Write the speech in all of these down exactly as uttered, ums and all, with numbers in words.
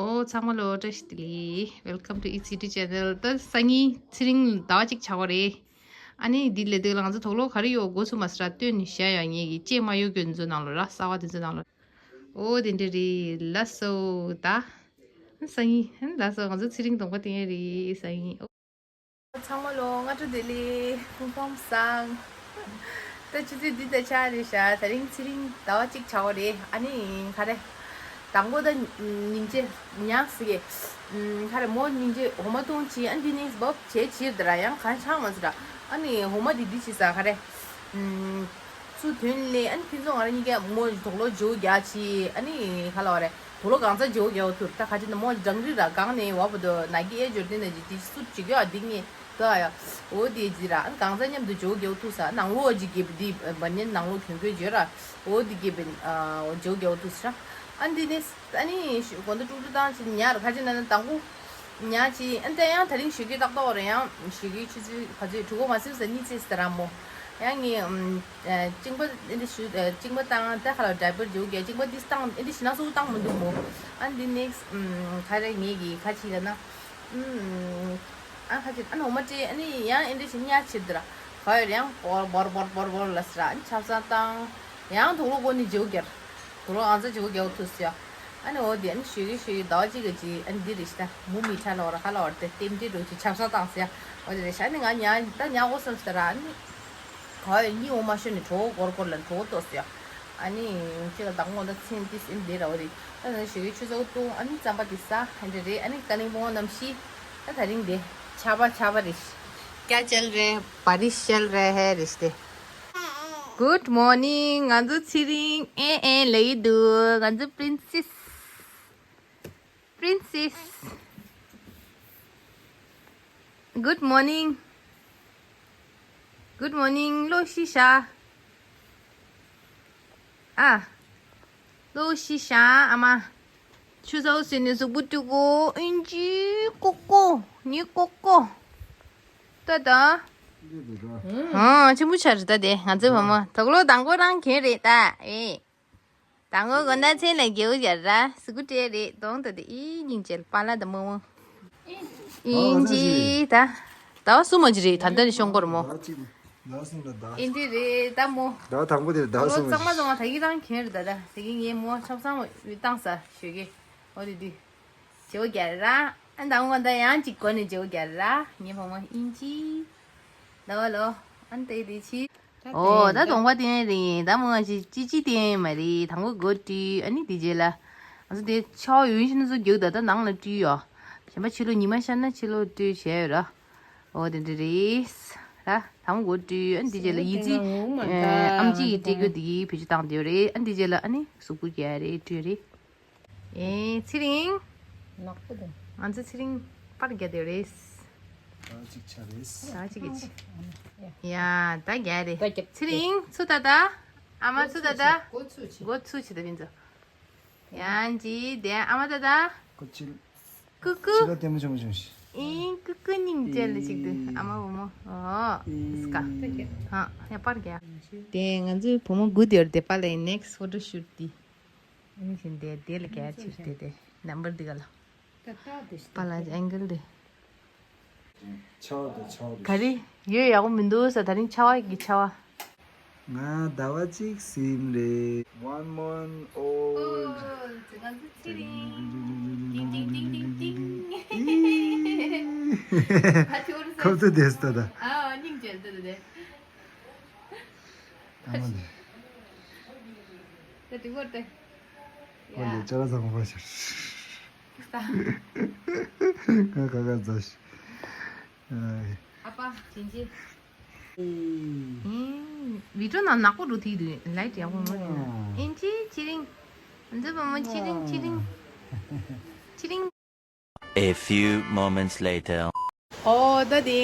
ཨོ་ཚང་མ་ལོ་བཀྲ་ཤིས་བདེ་ལེགས། Welcome to Eat City Channel. ད་སང་ཉིན་ཚེ་རིང་ཟླ་བ་གཅིག་ཆགས་པ་རེད། ཨ་ནི་འདི་ལས་དུས་ལ་ང་ཚོ་དོག་ལོ་ག་རེ་ཡོད་འགོ་ཚུགས་མ་ཟེར་ར་སྟོན་ནས་བཞག་ཡ། ངེད་ཀྱི་ལྕེ་མ་གཡོ་གྱོན་ཚོ་ནང་ལོ་ར་གསར་བ་དེ་ཚོ་ནང་ལོ། ཨོ་དེ་འདྲ་རེད། ལགས་སོ་ད། སང་ཉིན་ལགས་སོ་ང་ཚོ་ཚེ་རིང་གདོང་པ་བསྟན་ཡ་རེད་སང་ཉིན། ཚང་མ་ལོ་སྔ་དྲོ་བདེ་ལེགས། སྐུ་ཁམས་བཟང་། ད་ཆུ་ཚོད་བདུན་དང་ཕྱེད་རེད་ཤག་དེ་རིང་ཚེ་རིང་ཟླ་བ་གཅིག་ཆགས་པ་རེད། ཨ་ནི་ག་རེ། དང་པོ་ད་ཉིན་བྱེད་ཉག་ཟེར་གི། ག་རེ་མོ་ཉིན་བྱེད་འོ་མ་བཏུང་བྱས། ཨ་ནི་དེ་ནས་བབ་བྱས་བྱས་དེ་ར་ཡང་གང་ཆགས་མ་ཟེར་ར། ཨ་ནི་འོ་མ་དེ་འདི་བྱས་ས་ག་རེ། ཚུར་དོན་ལས། ཨ་ནི་ཁྱེད་ཚོ་ང་རང་གཉིས་ཀ་མོ་དོག་ལོ་བརྗེ་པོ་རྒྱག་བྱས། ཨ་ནི་ག་ལབ་དགོས་རེད། དོག་ལོ་གང་ཚ་བརྗེ་པོ་རྒྱག་པ་ཐུར་ད་ག་ཅི་ན་མོ་སྦྲང་རི་ར་གང་ནས་བབ་པ་དོ་ན་གི་ཨེ་འབྱོར་དེ་ན་ཅི་དེ་སུ་བྱེད་རྒྱུ་ཨ་འདི་ངས་དོ་ཨ་ཡ། འོ་དེ་ཅི་ར་ཨ་ནི་གང་ཚ་མཉམ་དུ་བརྗེ་པོ་རྒྱག་པ་ཐུར་ས་ནང་ལོགས་ཅིག་གི་འདི་བ་ནི་ནང་ལོགས་གྱོན་གོས་བརྗེ་ར། འོ་དེ་གི་བརྗེ་པོ་རྒྱག་པ་ཐུར་ས་ར། ཨ་ནི་དེ་ནས་ཨ་ནི་དགོང་དྲོ་དཀྲུག་དཀྲུག་བཏང་བྱས་ཉལ་ར་ཁ་ཅིག་ན་ན་དང་པོ། ཉལ་བྱས། ཨ་ནི་ད་ཡང་དེ་རིང་ཞོགས་ཀས་ཏག་ཏག་རེད། ཡང་ཞོགས་ཀས་ཆུ་ཚོད་ག་ཚོད་དྲུག་པ་མ་ཟིན་ཙམ་གཉིད་སད་ཟེར་ར་མོ། ཡང་ངས་ཨམ་ཨ་གཅིན་པ་ཨེ་འདྲ་ཞུ་ཨ་གཅིན་པ་བཏང་། ད་ཁ་ལ་ཌའི་པར་བརྗེ་པོ་རྒྱག་གཅིན་པ་འདི་བཏང་ཨེ་འདྲ་ཞུ་ན་སུ་བཏང་མི་འདུག་མོ། ཨ་ནི་འདི་ནེག་སི་ཨམ་ག་རེ་ངས་ཀྱིས་ཁ་ཅིག་ལ་ན་ཨམ་ཨ་ཁ་ཅིག་ཨ་ནི་འོ་མ་སྤྲད། ཨ་ནི་ཡང་ཨེ་འདྲ་ཞིག་ཉལ་བྱས་དེ་ར་ག་ཡོད་ཡང་བོར་བོར་བོར་བོར་བོར་ལ་ཟེར་ར། ཨ་ནི་ཆབ་གསང་བཏང་། ཡང་དོག་ལོ་སྒོ་ནས་བརྗེ་པོ་རྒྱག་དོག་ལོ་ཨང་རྩ་བརྗེ་པོ་རྒྱག་ཐུག་སོང་ཡ། ཨ་ནི་འོ་དེ་ཨ་ནི་ཞོགས་ཀས་ཞོགས་ཀས་ཟླ་བ་གཅིག་གི་རྗེས་ཨ་ནི་འདི་རེད་ཤག་ད་མུ་མི་ཁྲ་ལ་བ་ར་ཁ་ལ་བར་དེ་ལྟེམ་ལྟེ་འགྲོ་ཅིག་ཆབ་གསང་བཏང་སོང་ཡ། འོ་དེ་རེད་ཤག་ཨ་ནི་ང་ཉལ་ད་ཉལ་དགོས་བསམ་ཟེར་ར། ཨ་ནི་ག་ཡོད་གཉིད་འོ་མ་ཤོར་ནས་གྲོད་ཁོག་སྒོར་སྒོར་ལ་གྲོད་ཁོག་ལྟོགས་སོང་ཡ། ཨ་ནི་ཅིག་ལ་ཟླ་ངོ་ད་མཚན་ཏིས་ཨིན་དེ་ར་བ་རེད། ཨ་ནི་ཞོགས་ཀས་ཆུ་ཚོད་བཏུང་ཨ་ནི་རྩམ་པ་དེ་ཟ་ཨ་འདྲ་རེད། ཨ་ནི་ཀ་ལིང་པོང་གནམ་གཤིས་ད་དེ་རིང་དེ་ཆར་པ་ཆར་པ་རེད། क्या चल रहे हैं बारिश चल रहे हैं रिश्ते। Good morning. ང་ཚོ་ཚེ་རིང་ཨེ་ཨེ་ལེ་དུ་ང་ཚོ་princess princess. Good morning. Good morning. ལོ་ཤི་ཤ། ཨ། ལོ་ཤི་ཤ་ཨ་མ། ཆུ་ཚོད་ཟིན་ནས་གཟུགས་པོ་བཀྲུ་གོ་ཨིན་ཅི་ཀོ་ཀོ་ནི་ཀོ་ཀོ། ཏོ་ཏོ། ཨང་ཆེན་པོ་ཆགས་རེད་ད་དེ་ང་ཚོའི་བུ་མོ་དོག་ལོ་དང་པོ་རང་གྱོན་རེད་ད་ཨེ། དང་པོ་དགོང་དག་མཚན་ལ་རྒྱའུ་རྒྱ་ར་གཟུགས་པོ་སྤྲས་རེད་གདོང་ཏོ་དེ་ཨི་སྙིང་རྗེ་པ་ལ་ད་མོ་མོ། ཨིན་ཅི་ད། ཟླ་བ་གསུམ་མ་ཅི་རེད་ད་ལྟ་ནས་ཤོང་གོ་ར་མོ། ཟླ་བ་གསུམ་ལ་ཟླ། ཨིན་ཅི་རེད་ད་མོ། ཟླ་བ་དང་པོ་དེ་ཟླ་བ་གསུམ་ལོ་གཙང་མ་གཙང་མ་ད་གི་རང་གྱོན་རེད་ད་ད་ཟེར་གི་ངས་མོ་ཆབ་གསང་བཏང་ས་ཞོགས་ཀས། འོ་དེ་དུས། བརྗེ་པོ་རྒྱག་ར། ཨ་ད་འོ་ད་ཡང་ཅིག་གོ་ནས་བརྗེ་པོ་རྒྱག་ར། ངའི་བུ་མོ་ཨིན་ཅི། ཟླ་བ་ལོ། ཨ་ནི་དེ་དེ་ཕྱི། ཨོ་ད་གདོང་པ་བསྟན་རེད། ད་མོ་ང་ཅི་ཅི་ཅི་བསྟན་མ་རེད། དང་པོ་མགོ་བཀྲུས། ཨ་ནི་དེ་རྗེས་ལ་ང་ཚོ་དེ་ཆར་པ་ཡོད་ཤིན་ན་ཚོ་རྒྱུག་ད་ད་ནང་ལ་བཀྲུས་ཡོད། གཞན་པ་ཕྱི་ལོགས་ཉི་མ་ཤར་ན་ཕྱི་ལོགས་བཀྲུས་བྱས་ཡོད་ར། ཨོ་དེ་འདྲ་རེད། ར་དང་པོ་མགོ་བཀྲུས། ཨ་ནི་དེ་རྗེས་ལ་ཡི་ཙི་ཨམ་ཆི་ཡི་སྤྲད་རྒྱུ་དེ་བེད་སྤྱོད་བཏང་བསྡད་ཡོད་རེད། ཨ་ནི་དེ་རྗེས་ལ་ཨ་ནི་གཟུགས་པོ་རྒྱག་རེད་བཀྲུས་རེད། ཨེ་ཚེ་རིང་། ནག་པོ་དང་། ང་ཚོ་ཚེ་རིང་པར་རྒྱག་བསྡད་རེད། ཟླ་བ་གཅིག་ཆགས་རེད། ཟླ་བ་གཅིག་གི་ཆེ། ཡ་ད་རྒྱག་རེད། ད་རྒྱབ། ཚེ་རིང་ཚུར་ལྟ་ད། ཨ་མ་ཚུར་ལྟ་ད། མགོ་ཚུར་ཕྱི། མགོ་ཚུར་ཕྱི་ད་བིན་ཚོ། ཡང་ཅི་དེ་ཨ་མ་ལྟ་ད། ཀུ་ཅི། ཀུ་ཀུ། ཕྱི་ལ་ལྟད་མོ་ཆུང་ཆུང་ཞིག་ཨིན་ཀུ་ཀུ་སྙིང་རྗེ་ལ་ཅིག་ཏུ་ཨ་མ་བུ་མོ། ཨོ། སི་ཀ་ཧ་ཡ་པར་རྒྱག་དེ་ང་ཚོའི་བུ་མོ་དགུ་དེར་དེ་པ་ལའི་next photo shoot དེ། ཨིན་ཞིན་དེ་དེ་ལ་ག་ཆིབས་དེ་དེ་ནམ་བར་འདི་ག་ལ། པ་ལ་ཨེང་གལ་དེ། ཆ་བ་དང་ཆ་བ་རེད། ག་རེ་ཡོད་ཡག་པོ་མི་འདུག་ས་ད་རིང་ཆ་བ་གི་ཆ་བ། ང་ཟླ་བ་གཅིག་ཟིན་རེད། One month old. ཨོ་ང་ཚོ་ཚེ་རིང་། ཏིང་ཏིང་ཏིང་ཏིང་ཏིང་ཏིང་། ཨི། ཁབ་ཏུ་དེ་སྟ་ད། ཨ་སྙིང་རྗེ་ལ་ལྟོས་ཏེ། ཨ་མ་ལེ། ད་དུས་འཁོར་ཏེ། ཨོ་ལེ་ཅ་ལག་ཚང་མ་ཕར་ཤར། ང་ཁ་ཁ་ཛ་ཤི། ཨ་ཕ་ཅིན་ཅི། ཨིན། བི་ཀྲུ་ནང་ནག་པོ་འགྲོ་ཐིག་དུས་ལའིཊ་ཡག་པོ་མ་རེད་ན། ཨིན་ཅི་ཚེ་རིང་། འཛི་བུ་མོ་ཚེ་རིང་ཚེ་རིང་། ཚེ་རིང་། A few moments later. ཨོ་ད་དེ།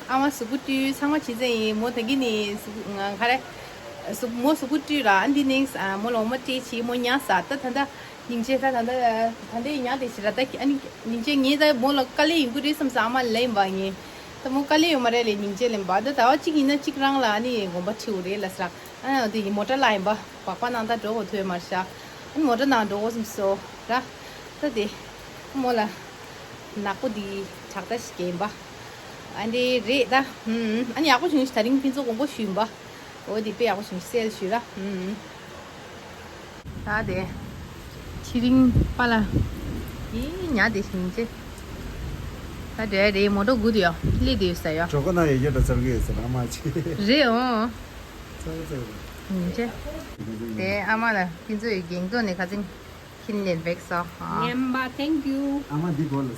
ཨ་མ་གཟུགས་པོ་བཀྲུས་ཚང་མ་བྱས་ཚར་ཡིན། མོ་ད་གིན་ནི་གཟུགས་ང་ག་རེ། གཟུགས་མོ་གཟུགས་པོ་བཀྲུས་ར་ཨ་འདི་ནིང་ཨ་མོ་ལ་འོ་མ་སྤྲད་བྱས་མོ་ཉལ་ས་ད་ད་ད་སྙིང་རྗེ་ད་ད་ད་ད་འདི་ཉལ་དེ་བྱས་ར་ད་ཨ་ནི་སྙིང་རྗེ་ངས་ད་མོ་ལ་དཀའ་ལས་ཡོང་གི་རེད་བསམ་ས་ཨ་མ་ལ་ཡིན་པ་ངས་ད་མོ་དཀའ་ལས་ཡོད་མ་རེད་ལས་སྙིང་རྗེ་ལེན་པ་ད་ཟླ་བ་གཅིག་ཡིན་ན་གཅིག་རང་ལ་ཨ་ནི་དགོངས་པ་ཁྲིའུ་རེད་ལ་ས་ར་ཨ་ནི་དེ་ཡི་མོ་ཊ་ལ་ཡིན་པ་སྦག་པ་ནང་ད་འགྲོ་གོ་ཐོས་མར་ཤ་ཨ་ནི་མོ་ཊ་ནང་འགྲོ་གོ་བསམ་སོ་ར་ད་དེ། མོ་ལ་ནག་པོ་འདི་བྲག་རྟ་ཞིག་གྱོན་པ། ཨ་འདི་རེད་ད། ཨུམ། ཨ་ནི་ཡག་པོ་བྱུང་ཤག་ད་རིང་ཕུན་ཚོགས་དགོང་པོ་ཞུས་ཡིན་པ། འོ་འདི་དཔེ་ཡག་པོ་བྱུང་ཤག་སེལ་ཞུས་ར། ཨུམ། ད་དེ་ཕྱི་རིང་པ་ལ་ཡི་ཉལ་བསྡད་ཤིང་ཅེ། ད་འདྲ་རེད། མོ་ཊ་སྒུག་དེ་ཡོད། སླེབས་དེ་ཡོད་ས་ཡོད། གྲོགས་ན་ཡོད་རྒྱུ་འདྲ་ཚར་གི་ཡོད་ས་ར་མ་ཆེ། རེད་འོ། ཚར་ཚར། ཡིན་ཅེ། དེ་ཨ་མ་ལ་ཕུན་ཚོགས་ཡི་རྒྱན་གཏོང་ནས་ཁ་ཚིག་ཁྱིམ་ལེན་བེག་སོ། ཉན་པ་ཐེང་ཀྱུ། ཨ་མ་འདི་གོ་ལ།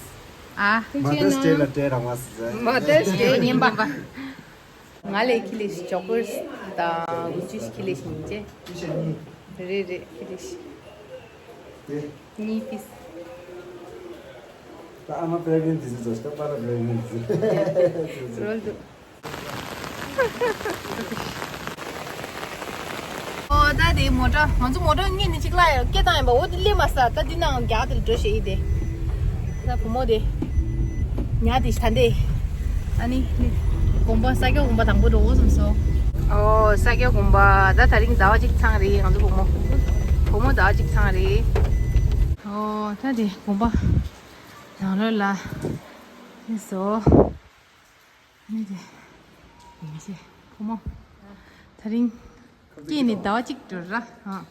ཨ། Mother's Day ལ་སྤྲད་རང་བ་ཟེར། Mother's Day ཉན་པ། ང་ལས་ཁྱི་ལས་ཅོ་ཀར་དང་འུ་ཅུ་ཁྱི་ལས་ཉིན་ཅེ། རེད་རེད་ཁྱི་ལས། གཉིས་པིས། ད་ཨ་མ་པྲེག་ནེན་ཊི་ཟེར་ཙོ་ད་པ་ལ་པྲེག་ནེན་ཊི་ཟེར། རོལ་འདུག་ཨོ་ད་དེ་མོ་ཊ། ང་ཚོ་མོ་ཊ་གཉིས་ནི་གཅིག་ལ་ཡང་སྐད་བཏང་ཡིན་པ། འོ་དེ་སླེབས་མ་ས། ད་འདི་ནང་རྒྱག་དེར་འགྲོ་ཞེས་ཡིན་ཏེ། ད་བུ་མོ་དེ་ཉལ་དེ་ད་འདི། ཨ་ནི་དགོན་པ་ས་སྐྱ་དགོན་པ་དང་པོ་འགྲོ་འོ་བསམ་སོང་། ཨོ་ས་སྐྱ་དགོན་པ་ད་ད་རིང་ཟླ་བ་གཅིག་ཚང་རེད། ང་ཚོ་བུ་མོ་བུ་མོ་ཟླ་བ་གཅིག་ཚང་རེད། ཨོ་ད་དེ་དགོན་པ་ནང་ལོགས་ལ་སླེབས་སོང་། ཨ་ནི་དེ་ཡིན་ཅེ་བུ་མོ། ད་རིང་སྐྱེས་ནས་ཟླ་བ་གཅིག་འགྲོ་ར། ཨ།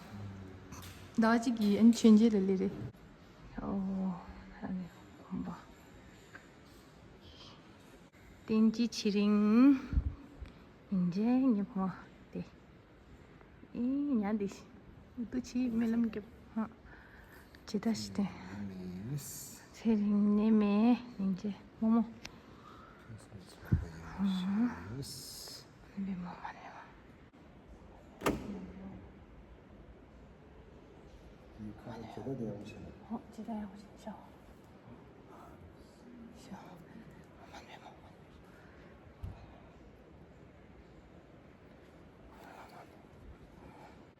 ཟླ་བ་གཅིག་གི་ཨ་ནི་མཆོད་མཇལ་ལ་སླེབས་རེད། ཨོ། ཨ་ནི་དགོན་པ། བསྟན་སྤྱི་ཆོས་གླིང་། ཡིན་ཅེ་ངའི་བུ་མོ་དེ། ཨེ་ཉལ་འདི་ཤི། འུ་ཏུ་ཆི་སྨོན་ལམ་རྒྱབ། ཧ། ཇི་ལྟ་ཞིག་སྟེ། ཚེ་རིང་ནད་མེད་ཡིན་ཅེ་བུ་མོ། ཧ། བུ་མོ་མ་ནེ་བ། ཧོ་ཇི་ལྟ་ཡག་པོ་ཤི་ཤོག་ཤོག་མ་ནེ་བ།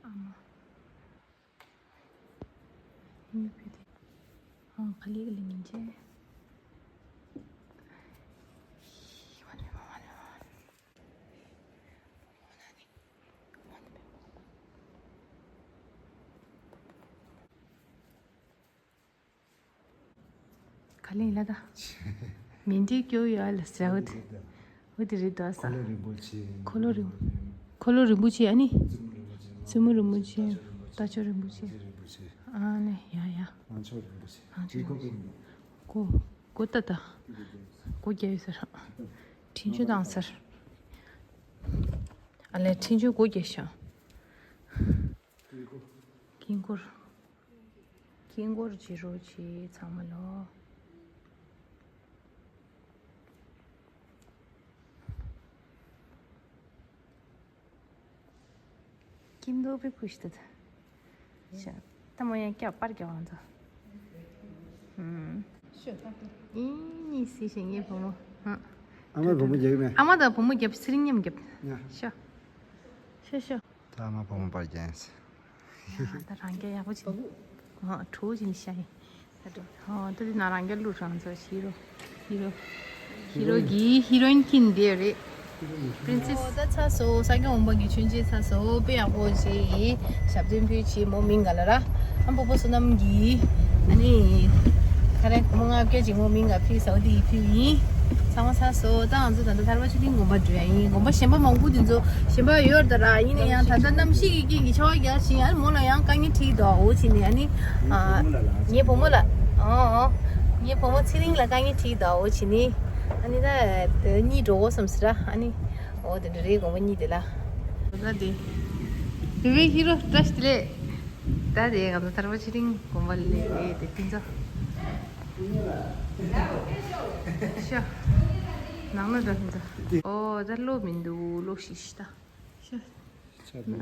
ཨ་མ། ཡུལ་ཕུད་དེ། ཨང་ཁ་ལི་ག་ལི་ཉིན་ཅེ། ག་ལེན་ལ་ད། མིན་དེ་སྐྱོ་ཡོད་ལ་ཟེར་བ་དེ། འོ་དེ་རེད་དོ་ས། འཁོར་ལོ་རིན་པོ་ཆེ། འཁོར་ལོ་རིན། འཁོར་ལོ་རིན་པོ་ཆེ་ཨ་ནི། བཙུན་མོ་རིན་པོ་ཆེ། རྟ་མཆོག་རིན་པོ་ཆེ། ཨ་ནི་ཡ་ཡ། ཨང་ཆོག་རིན་པོ་ཆེ། ཨང་ཆོག་རིན་པོ་ཆེ། གོ། གོ་ད་ད། གོ་རྒྱ་ཡོད་ཟེར། འཕྲིན་བཅོལ་བཏང་ཟེར། ཨ་ལས་འཕྲིན་བཅོལ་གོ་རྒྱ་ཤང་། དཀྱིལ་འཁོར། དཀྱིལ་འཁོར་བྱེད་རོགས་བྱེད་ཚང་མ་ལོ། ཀིམ་དོ་པི་ཕུ་ཤི་ཏ། ཤ། ཏ་མོ་ཡང་སྐྱབས་པར་རྒྱག་བང་དོ། ཧུམ། ཤོ་ཏ་ཏོ། ཨི་ནི་སི་ཤི་ངའི་བུ་མོ། ཧ། ཨ་མའི་བུ་མོ་རྒྱག་གི་མེད། ཨ་མ་དང་བུ་མོ་རྒྱབ་ཚེ་རིང་མཉམ་རྒྱབ། ཡ། ཤོ། ཤོ་ཤོ། ད་ཨ་མ་བུ་མོ་པར་རྒྱག་ཡིན། ད་རང་རྒྱལ་ཡག་པོ་ཅིག་ཨོ། གྲོ་ཅིག་ནི་ཤ་ཡིན། ད་དོ། ཨོ། ད་དེ་ན་རང་རྒྱལ་ལུ་རང་ཚོ་ཤི་རོ། ཧི་རོ། ཧི་རོ་གི་ཧི་རོ་ཡིན་ཁྱིན་དེ་རེད། པྲིན་སེ་སི། ཨོ། ད་ཚ་སོ་ས་སྐྱ་འོང་པ་གི་ཆུན་ཆེ་ཚ་སོ་དཔེ་ཡག་པོ་ཅིག་ཡིན། ཞབས་བརྟན་ཕུལ་ཆེ་མོ་མིང་ག་ལ་ར། ཨམ་པོ་པོ་བསོད་ནམས་གི། ཨ་ནི། ཁ་རེ་མོ་ང་སྐད་ཅིག་མོ་མིང་ག་ཕུལ་ས་འོ་དེ་ཡི་ཕུལ་ཡིན། ཚང་མ་ཚ་སོ་ད་ང་ཚོ་ད་ལྟ་ཐར་པ་ཆོས་སྡིངས་དགོན་པ་འགྲོ་ཡ་ཡིན། དགོན་པ་གཞན་པ་མང་པོ་དེ་ཚོ་གཞན་པ་ཡོད་ད་ར། ཡིན་ན་ཡང་ད་ལྟ་གནམ་གཤིས་ཀྱི་རྐྱེན་གྱིས་ཆར་པ་རྒྱག་ཕྱིན། ཨ་ནི་མོ་ལ་ཡང་དཀའ་ངལ་འཕྲད་འདུག་འོ་ཕྱིན་ནས་ཨ་ནི། ཨ། ངའི་བུ་མོ་ལ། ཨོ་ཨོ། ངའི་བུ་མོ་ཚེ་རིང་ལ་དཀའ་ངལ་འཕྲད་འདུག་འོ་ཕྱིན་ནས། ཨ་ནི་ད་གཉིད་འགྲོ་འོ་བསམ་ཟེར་ར། ཨ་ནི། འོ་དེ་འདྲ་རེད་དགོན་པ་གཉིས་དེ་ལ། ད་དེ། བི་བི་ཧི་རོ་བཀྲ་ཤིས་བདེ་ལེགས། ད་དེ་ང་ཚོ་ཐར་པ་ཆོས་སྡིངས་དགོན་པ་ལ་སླེབས་རེད་དེ་ཕུན་ཚོགས། ཤོ། ནང་ན་འགྲོ་ཕུན་ཚོགས། ཨོ་ད་གློག་མི་འདུག་གློག་ཤིག་ཤིག་ད། ཤོ།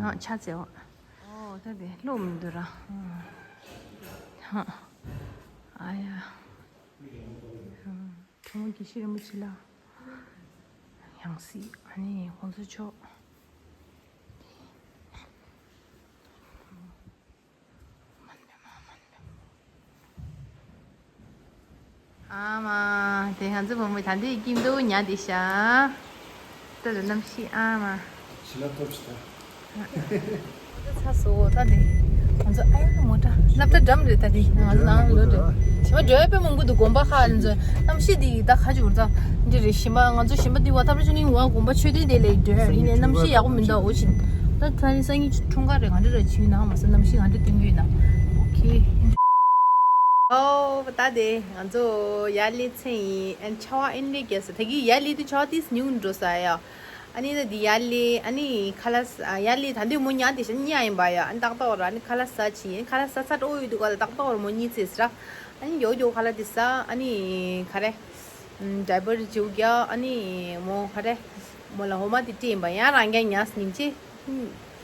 ཨ་ཆ་ཚེ་བ། ཨོ་ད་དེ་གློག་མི་འདུག་ར། ཧ། ཨ་ཡ། ཁྲོ་མོ་དགེ་བཤེས་རིན་པོ་ཆེ་ལ་ཡང་སྲིད་ཨ་ནི་ཁོང་ཚོ་ཕྱོགས། ཨ་མ། དེ་ང་ཚོ་བུ་མོ་ད་འདི་ཀིམ་དུ་ཉལ་དེ་ཤ། ད་རུ་གནམ་གཤིས་ཨ་མ། ཞི་ལ་ཐོབ་ཤི་ད། ཚ་སོ་ད་དེ། ང་ཚོ་ཨ་ཡ་མོ་ཊ་སློབ་གྲྭ་འགྲམ་རེད་ད་དེ་ང་ཚོ་ནང་ལོ་རེད། ང་འགྲོ་ཡ་དཔེ་མང་པོ་འདུག་དགོན་པ་ཁག་ལ་འཛུལ། གནམ་གཤིས་འདི་ད་ག་ཅིག་འུར་ད། འདི་རེད། ཞིམ་པ་ང་ཚོ་ཞིམ་པ་འདི་བ་ཐབ་ར་ཆུ་ནིང་བ་དགོན་པ་ཆོས་སྡེ་དེ་ལས་འགྲོ་ཡ་ཡིན་ནས་གནམ་གཤིས་ཡག་པོ་མི་འདུག་འོ་ཅིག་ད་ད་ནི་སང་ཉིན་ཆུ་འཁྲུངས་ཀ་རེད། ང་འདྲ་ར་ཆུ་ནང་མ་ས་གནམ་གཤིས་ང་འདྲ་སྟོན་གི་ཡིན་ན། ཨོ་ཁེ། ཨོ་ད་དེ་ང་ཚོ་ཡར་སླེབས་ཚར་ཡིན། ཨན་ཆར་པ་ཨིན་རེ་རྒྱག་ས། ད་གི་ཡར་སླེབས་དུས་ཆར་པ་ཏིས་ཉུང་འགྲོ་ས་ཡ། ཨ་ནི་ད་འདི་ཡར་སླེབས། ཨ་ནི་ཁ་ལག་ཟ། ཡར་སླེབས་ད་འདི་མོ་ཉལ་དེ་ཤ་ཉལ་ཡིན་པ་ཡ། ཨ་ནི་ཏག་ཏག་ར་ཨ་ནི་ཁ་ལག་ཟ་ཕྱིན། ཨ་ནི་ཁ་ལག་ཟ་ཚར་འགྲོ་ཡོད་དུས་ག་ལ་ཏག་ཏག་ར་མོ་གཉིད་སད་ཟེར་ར། ཨ་ནི་མགྱོགས་མགྱོགས་ཁ་ལག་དེ་ཟ། ཨ་ནི་ག་རེ། ཨམ་ཌའི་པར་བྱུག་རྒྱག་ཨ་ནི་མོ་ག་རེ། མོ་ལ་འོ་མ་དེ་སྤྲད་ཡིན་པ། ཡང་རང་རྐྱ་ཉལ་སྙིང་རྗེ།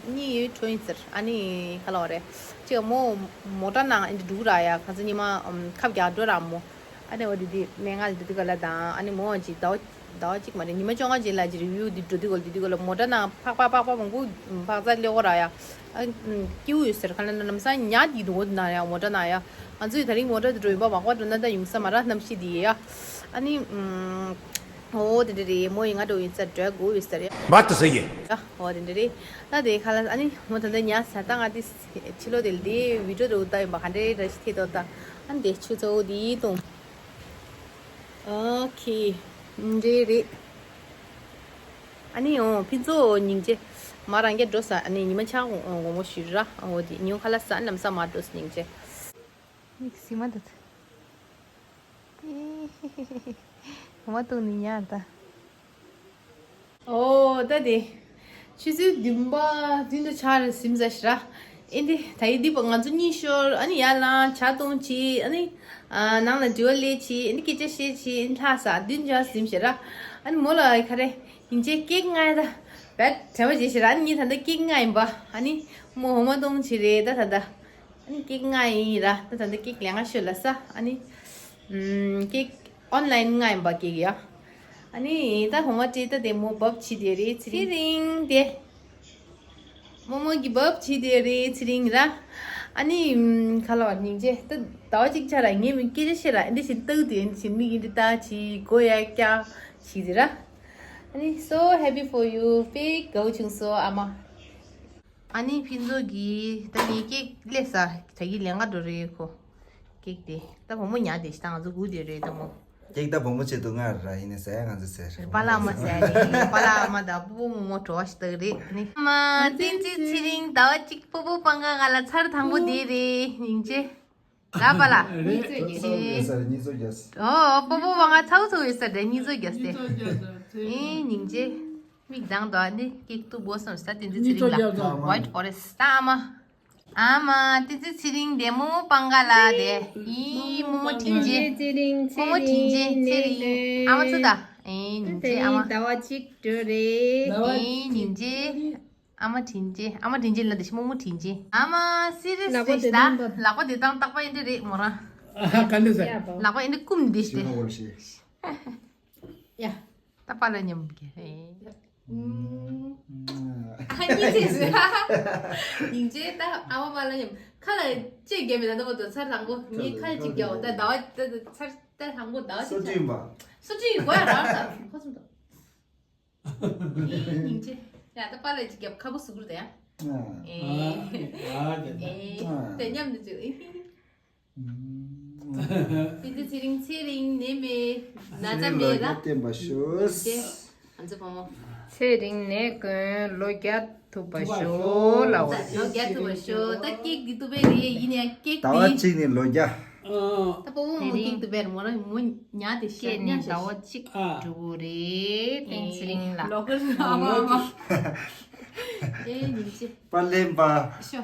གཉིད་ཡོད་འཕྲོ་ཡིན་ཟེར། ཨ་ནི་ག་ལ་བ་རེད། ཅིག་མོ་མོ་ཊ་ནང་ཨ་ནི་འདུག་ར་ཡ། ཁ་སང་ཉི་མ་ཨམ་ཁབ་རྒྱག་འགྲོ་ར་མོ། ཨ་ནི་འོ་དེ་དེ་སྨན་ཁང་ལ་འགྲོ་དུས་ག་ལ་དང་། ཨ་ནི་མོ་ཅིག་ཟླ་བ་ཟླ་བ་གཅིག་མ་རེད། ཉི་མ་བཅོ་ལྔ་རྗེས་ལ་ཅིག་རི་བིའུ་འདི་འགྲོ་དུས་ག་ལ། དེ་དུས་ག་ལ་མོ་ཊ་ནང་ཕག་པ་ཕག་པ་མང་པོ་ཕག་ཚ་སླེབས་ཀྱི་ར་ཡ། ཨ་སྐྱིད་པོ་ཡོད་ཟེར། ཁ་ལ་ན་ལམ་སང་ཉལ་དེ་འདུག་འོ་དེ་ན་ཡ། མོ་ཊ་ནང་ཡ། ང་ཚོས་དེ་རིང་མོ་ཊ་དེ་འགྲོ་ཡིན་པ། མག་པ་འགྲོ་ན་ད་ཡོང་ས་མ་རེད། གནམ་གཤིས་དེ་ཡ། ཨ་ནི་ཨམ་འོ་དེ་འདྲ་རེད། མོ་ཡིས་ང་འགྲོ་ཡིན་ཟེར། འགྲོ་དགོས་ཡོད་ཟེར་ཡ། མ་ད་ཟེར་གི། ཡ་འོ་དེ་འདྲ་རེད། ད་དེ་ཁ་ལག་ཨ་ནི་མོ་ད་ལྟ་ཉལ་ས། ད་ང་དེ་ཕྱི་ལོགས་དེ་ལ་དེ་བི་ཌི་ཡོ་འདྲ་བོ་བཏང་ཡིན་པ། ག་འདྲ་ར་ཞིག་ཐེབས་འདུག་ད་ཨ་ནི་དེ་ཆུ་ཚ་བོ་དེ་བཏུང་། ཨོ་ཁེ། འདྲ་རེད། ཨ་ནི་འོ་ཕུན་ཚོགས་སྙིང་རྗེ། མ་རང་རྐྱ་འགྲོ་ས། ཨ་ནི་ཉི་མ་ཆག་དགོང་མོ་ཞུ་ར། འོ་དེ་ཉིན་ཁ་ལག་ཟ་ལམ་སང་མ་འགྲོ་ས་སྙིང་རྗེ། མིག་སི་མ་འདུག་འོ་མ་བཏུང་ནི་ཉལ་ད། ཨོ་ད་དེ། ཆུ་ཚོད་བདུན་པ་བདུན་དང་ཕྱེད་ཟིན་ཟ་ཤི་ར། ཨེ་འདི་ད་ཡི་འདི་པ་ང་ཚོ་གཉིད་ཤོར། ཨ་ནི་ཡར་ལངས་ཇ་བཏུང་བྱས། ཨ་ནི་ཨ་ནང་ལ་དྲི་བ་སླེབས་བྱས། ཨ་ནི་སྐད་ཆ་བཤད་བྱས། ཨ་ནི་ལྷག་ས་བདུན་ཇ་ཟིན་ཤི་ར། ཨ་ནི་མོ་ལ་ག་རེ་ཡིན་ཅེ་ཀེག་མངགས་ཡ། ད་བད་དྲན་པ་བརྗེད་ཤི་ར། ཨ་ནི་ངས་ད་ལྟ་ཀེག་མངགས་ཡིན་པ། ཨ་ནི་མོ་འོ་མ་བཏུང་བྱས་རེད་ད་ད་ལྟ། ཨ་ནི་ཀེག་མངགས་ཡིན་ར། ད་ད་ལྟ་ཀེག་ལེན་ག་ཤོག་ལབ་ས། ཨ་ནི་ཨམ་ཀེག་ཨོན་ལའིན་མངགས་ཡིན་པ་ཀེག་ཡ། ཨ་ནི་ད་འོ་མ་སྤྲད། ད་དེ་མོ་བབས་བྱས་དེ་རེད། ཚེ་རིང་དེ། མོ་མོ་གི་བབས་བྱས་དེ་རེད། ཚེ་རིང་ར། ཨ་ནི་ཨམ་ག་ལ་བ་སྙིང་རྗེ། ད་ཟླ་བ་གཅིག་ཆ་ར་ངས་མིན་སྐད་ཆ་བཤད་ར། ཨ་འདི་བཞིན་ལྟ་གི་འདུག་ཨ་འདི་བཞིན་མིག་ཨ་འདི་ལྟ་བྱས། མགོ་ཡར་བཀྱག་བྱས་དེ་ར། ཨ་ནི་so happy for you. དཔེ་དགའ་བོ་བྱུང་སོང་ཨ་མ། ཨ་ནི་ཕུན་ཚོགས་ཀྱིས་ད་ངའི་ཀེག་སླེབས་ས། ད་གི་ལེན་ག་འགྲོ་རེད་ཁོ། ཀེག་དེ་ད་བུ་མོ་ཉལ་བསྡད་ཤག་ད་ང་ཚོ་སྒུག་བསྡད་རེད་ད་མོ། ཀེག་ད་བུ་མོ་ཆེད་དུ་མངགས་ར། ཡིན་ནའི་ཟ་ཡ་ང་ཚོས་ཟ་ཡ་རེད། པཱ་ལགས་ཨ་མ་ཟ་ཡ་རེད། པཱ་ལགས་ཨ་མ་དང་སྤོ་བོ་རྨོ་མོ་བྲོ་བ་ཞིག་ལྟ་གི་རེད། ཨ་ནི་ཨ་མ་བསྟན་འཛིན་ཚེ་རིང་ཟླ་བ་གཅིག་སྤོ་བོ་སྤང་ཁ་ང་ལ་ཚར་དང་པོ་དེ་རེད། སྙིང་རྗེ། ད་པཱ་ལགས། གཉིས་ཚོད་རྒྱག་ཨོ་སྤོ་བོ་སྤང་ཁ་ཚར་ཚར་ཡོད་ས་རེད། གཉིས་ཚོད་རྒྱག་སྟེ། ཨེ་སྙིང་རྗེ། མིག་གདངས་དོ། ཨ་ནི་ཀེག་གཏུབ་དགོས་སམ་ས། བསྟན་འཛིན་ཚེ་རིང་ལ་ཝའིཊ་ཕོ་རེ་སི་ཊི་ཨ་མ། ཨ་མ་བསྟན་འཛིན་ཚེ་རིང་དེ་རྨོ་མོ་སྤང་ཁ་ལ་དེ། ཨི་རྨོ་མོ་དྲིན་ཆེ། ཚེ་རིང་རྨོ་མོ་དྲིན་ཆེ། ཚེ་རིང་ཨ་མ་ཚུ་ད། ཨེ་སྙིང་རྗེ་ཨ་མ། ཟླ་བ་གཅིག་འགྲོ་རེད། ཨེ་སྙིང་རྗེ། ཨ་མ་དྲིན་ཆེ། ཨ་མ་དྲིན་ཆེ་ལ་དེ་ཤི་རྨོ་མོ་དྲིན་ཆེ། ཨ་མ་སི་རི་ཡས་རེད་ད། ལག་པ་དེ་བཏང་། རྟག་པར་ཨེ་འདྲ་རེད་མོ་རང་། ཨ་ག་འདྲ་ཟེར། ལག་པ་ཨེ་འདྲ་བསྐུམས་བསྡད་ཤི་དེ། ཡ། ད་པཱ་ལགས་མཉམ་གི་རེད། ཨ་གཉིས་ཆེ་ཟེར། སྙིང་རྗེ། ད་ཨ་མ་པཱ་ལགས་མཉམ་ཁ་ལ་ཅིག་བརྒྱབ་མེད་ད། ད་བར་དུ་ཚར་དང་པོ་ངས་ཁ་ཅིག་བརྒྱབ། ད་ཟླ་བ་ད་ཚར་ད་དང་པོ་ཟླ་བ་གཅིག་ཚར། སོ་བཅུ་ཡིན་པ། སོ་བཅུ་ཡིན་དགོས་ཡ་རང་ས་ཁོ་ཚོ་ད། ཨེ་སྙིང་རྗེ། ཡ་ད་པཱ་ལགས་ཅིག་བརྒྱབ། ཁ་པོ་ཟུག་རུ་ད་ཡ། ཨེ་ཨེ་ད་མཉམ་དུ་ཅིག་ཨེ། བསྟན་འཛིན་ཚེ་རིང་། ཚེ་རིང་ནད་མེད། ན་ཚ་མེད་ལ། བསྟན་པ་ཤོག་ང་ཚོ་བུ་མོ། ཚེ་རིང་ནད་ཀུན་ལོ་བརྒྱ་ཐུབ་པ་ཤོག་ལ་བ། ལོ་བརྒྱ་ཐུབ་པ་ཤོག་ད་ཀེག་འདི་ཐུབ་པའི་རེད། ཡིན་ཡང་ཀེག་ཟླ་བ་འདི་གཅིག་ནས་ལོ་བརྒྱ། ད་པོ་བོ་མོ་ཀེག་ཐུབ་པའི་རེད་མོ་རང་མོ་ཉལ་དེ་ཤ་ཉལ་ཤ། ཟླ་བ་གཅིག་འགྲོ་གི་རེད། བསྟན་ཚེ་རིང་ལ། ལོ་ཀར་ཨ་མ་ཨ་མ། ཨེ་སྙིང་རྗེ། པཱ་ལགས་པ། ཤོ།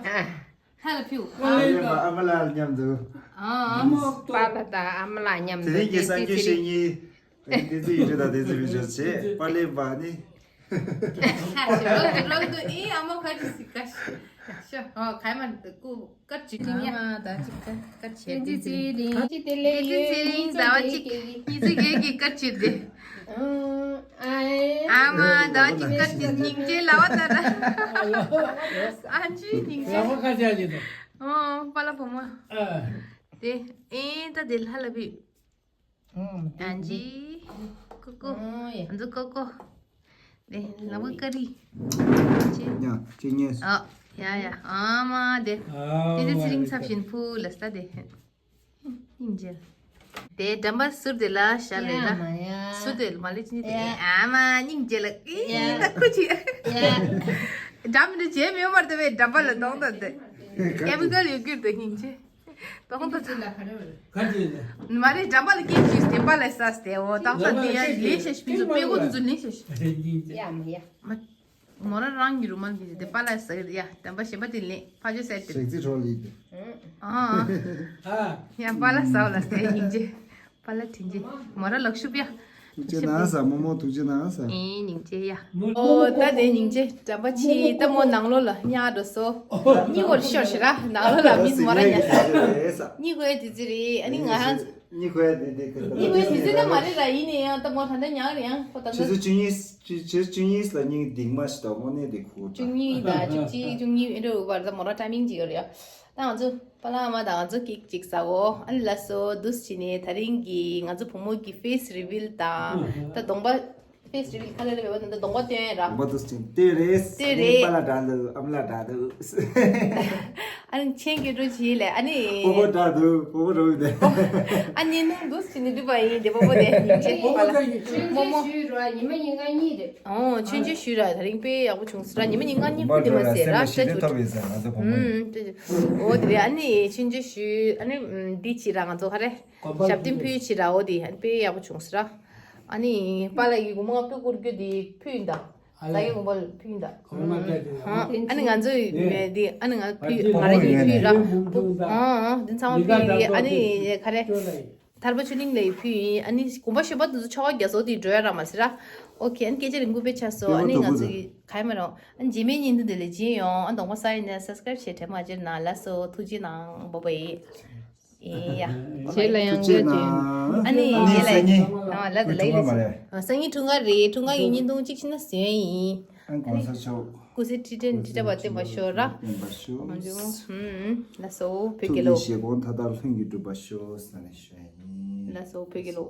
ཧ་ལ་ཕིའུ། པཱ་ལགས་པ་ཨ་མ་ལགས་མཉམ་དུ། ཨ་ཨ་མ། པཱ་ལགས་དང་ཨ་མ་ལགས་མཉམ་དུ། དེ་རིང་གི་གསར་འགྱུར་བཤད་མཁན་བསྟན་འཛིན་ཡུལ་གྲུ་དང་བསྟན་འཛིན་མི་ཆོས་བྱས། པཱ་ལགས་པ་ནི། ཤ་ཤ་རོགས་དུ་རོགས་དུ་ཨེ་ཨ་མ་ཁ་ཅིག་སི་ཀ་ཤ། ཤ་ཨོ་ཁ་མ་ཀུ་ཀར་ཅིག་ཨ་མ་ད་ཅིག་ཀར་ཀར་ཅིག་བསྟན་འཛིན་ཚེ་རིང་། ཅི་དེ་ལས་ཡོད། བསྟན་འཛིན་ཚེ་རིང་ཟླ་བ་གཅིག་གཉིས་ཚེ་བརྒྱད་ཀྱི་ཀར་ཅིག་དེ། ཨ་ཨ་མ་ཟླ་བ་གཅིག་ཀར་ཅིག་སྙིང་རྗེ་ལ་བ་ད་ད། ཨ་ཅི་སྙིང་རྗེ། ལ་བ་ཁ་ཅག་ཅིག་དང་། ཨོ་པཱ་ལགས་བུ་མོ། ཨ། དེ་ཨེ་ད་དེ་ལྷ་ལ་བི། ཨང་ཅི། ཀུ་ཀུ། ཨང་ཡ། ཨ་ཛུ་ཀུ་ཀུ། དེ་ལ་བ་ཀ་རི། ཅི། ཡ་ཅི་ཉེས། ཨ་ཡ་ཡ་ཨ་མ་དེ། ཨ་དེ་དེ་ཚེ་རིང་ཚབ་བཞིན་ཕུ་ལ་སྟ་དེ། སྙིང་རྗེ། དེ་འགྲམ་པ་ཟུར་དེ་ལ་བཞག་ལེ་ན། ཟུར་དེ་མ་ལེ་ཅི་ནི་དེ། ཨ་མ་སྙིང་རྗེ་ལ་ཨི་ད་ཁུ་ཅི། འགྲམ་འདི་བྱེད་མེད་མར་དེ་བས་འགྲམ་པ་ལ་གཏོང་ད་དེ། ཀེ་མི་ཀལ་ཡོད་ཀྱི་དེ་སྙིང་རྗེ། གཏོང་ད་དེ། མ་རེད། འགྲམ་པ་ལ་སྐད་ཅིག་དེ་པ་ལ་ཟ་སྟེ་འོ་ཏག་ཏག་དེ་ཡ་ལེ་ཤ་ཤི་པི་ཚོ་པེ་གོ་དུ་ལེ་ཤ་ཤི། ཡ་མ་ཡ། མ། མོ་ར་རང་གི་རུ་མ་གི་དེ་པ་ལ་ཟ་གི་ཡ་དམ་པ་ཞེན་པ་དེ་ལེན་ཕ་ཇོ་ཟེར་དེ། ཞག་རྩི་གྲོགས་ལི་དེ། ཨ། ཡ་པ་ལ་ཟ་བ་ལ་ཟ་སྙིང་རྗེ། པ་ལ་དྲིན་རྗེ། མོ་ར་ལག་ཤུབ་ཡ། ཐུགས་རྗེ་གནང་ས་མོ་མོ་ཐུགས་རྗེ་གནང་ས། ཨེ་སྙིང་རྗེ་ཡ། ཨོ་ད་དེ་སྙིང་རྗེ་དམ་པ་ཆི་ད་མོ་ནང་ལོགས་ལ་ཉག་འགྲོ་སོ། གཉིད་ཁུག་ཤོར་ཤི་ར་ནང་ལོགས་ལ་མི་མོ་ར་ཉག་གཉིད་ཁུག་དེ་ཚི་རེད་ཨ་ནི་ང་ཧང་། གཉིད་ཁུག་དེ་དེ་ག་གཉིད་ཁུག་དེ་ཚི་ད་མ་རེད་ར་ཡིན་ནའི་ཡང་ད་མོ་ད་ད་ཉག་རེད་ཡང་ཁོ་ད་ད། ཆུ་ཚོད་བཅུ་གཉིས། ཆུ་ཆུ་བཅུ་གཉིས་ལ་སྙིང་སྡིག་མ་ཞིག་དང་དངོས་གནས་དེ་ཁུག་བཅུ་གཉིས་དང་བཅུ་གཅིག་བཅུ་གཉིས་ཨེ་འགྲོ་བར་ད་མོ་ར་ཊའི་མིང་ཅིག་ཡོད་རེད་ཡ། ད་ང་ཚོ་པ་ལགས་ཨ་མ་དང་ང་ཚོ་ཀེག་ཅིག་ཟ་འོ། ཨ་ནི་ལ་སོ་འདུག་སེ་བྱས་ནས་དེ་རིང་གི་ང་ཚོ་བུ་མོ་གི་ཕེ་སི་རི་བྷིལ་དང་ད་གདོང་པ་ཕེ་སི་རི་བྷིལ་ག་ལེར་བས་པ་ད་གདོང་པ་སྟོན་ར། གདོང་པ་འདུག་སེ་བྱས་ནས་ལྟོས་རེད། ལྟོས་རེད། པ་ལགས་འདྲ་འདུག་ཨ་མ་ལགས་འདྲ་འདུག་ཨ་ནི་མཆན་སྐྱོ་སྒྲོ་བྱས་ལས་ཨ་ནི། པོ་པོ་འདྲ་འདུག་པོ་པོ་རོ་དེ། ཨ་ནི་ནང་འདུག་སེ་བྱས་ནས་འདུག་པ་ཡིན་དེ་པོ་པོ་དེ་ཡིན་ཆེ་པ་ལགས་མོ་མོ། ཆུ་ར་ཉི་མ་ཉིན་གང་གཉིད་རེད། ཨོ་ཆོས་མཇལ་ཞུས་ར་དེ་རིང་དཔེ་ཡག་པོ་བྱུང་སོང་ར། ཉི་མ་ཉིན་གང་གཉིད་ཁུག་དེ་མ་ཟེར་ར་ཤ་ཆུ། ཨུམ། འོ་དེ་རེད། ཨ་ནི་ཆོས་མཇལ་ཞུས་ཨ་ནི་འདི་བྱས་ར་ང་ཚོ་ག་རེ་ཞབས་བརྟན་ཕུལ་བྱས་ར། འོ་དེ་ཨ་ནི་དཔེ་ཡག་པོ་བྱུང་སོང་ར། ཨ་ནི་པ་ལགས་ཀྱི་དགོང་མོ་ང་ཕུལ་བསྐུར་རྒྱུ་དེ་ཕུལ་ཡིན་ད། ཟ་ཡི་དགོང་པ་ཕུལ་ཡིན་ད། ཨ་ནི་ང་ཚོ་དེ་ཨ་ནི་ང་ཕུལ་ང་རང་གི་ཕུལ་ར། ཨ་ཨ་དེ་ཚང་མ་ཕུལ་ཡི་ཨ་ནི་ག་རེ། ཐར་པ་ཆོས་གླིང་ལ་ཡི་ཕུལ་ཡིན། ཨ་ནི་དགོན་པ་ཞོན་པ་དེ་ཚོ་ཆོ་ག་རྒྱ་སོ་དེ་འགྲོ་ཡ་ར་མ་ཟེར་ར། ཨོ་ཁེ། ཨ་ནི་སྐད་ཆ་རིང་པོ་དཔེ་ཆགས་སོང་། ཨ་ནི་ང་ཚོ་གི་ག་ཡ་མ་རོ། ཨ་ནི་རྗེས་མའི་བརྙན་ཐུང་དེ་ལ་མཇལ་ཡོང་། ཨ་གདོང་པ་ས་ཡིན་ན་སབ་སི་ཀ་རབ་བྱས་དྲན་མ་བརྗེད་ན། ལགས་སོ་ཐུགས་རྗེ་གནང་། བྷའི་བྷའི། ཨེ་ཡ། རྗེས་ལ་ཡང་ཐུགས་རྗེ་གནང་། ཨ་ནི་རྗེས་ལ་ཡང་། ཨ་ལ་དེ་ལ་ཡིན་ལས། སང་ཉིན་འཁྲུངས་སྐར་རེད། འཁྲུངས་སྐར་གྱི་བརྙན་ཐུང་གཅིག་ཕྱིན་ན་བཟོས་ཡིན། ཨ་ནི་གོང་ས་མཆོག་སྐུ་ཚེ་ཁྲི་ཕྲན་ཁྲི་ཕྲན་པ་བརྟན་པ་ཤོག་ར། བརྟན་པ་ཤོག་ཨ་ནི་ཨུམ། ལགས་སོ་བོད་ཐུགས་རྗེ་ཀྱི་བཞེད་དགོངས་མཐའ་དག་ལྷུན་གྱིས་གྲུབ་པ་ཤོག་ཟེར་ནས་ཞུ་ཡ་ཡིན། ལགས་སོ་བོད་ཀྱི་ལོ།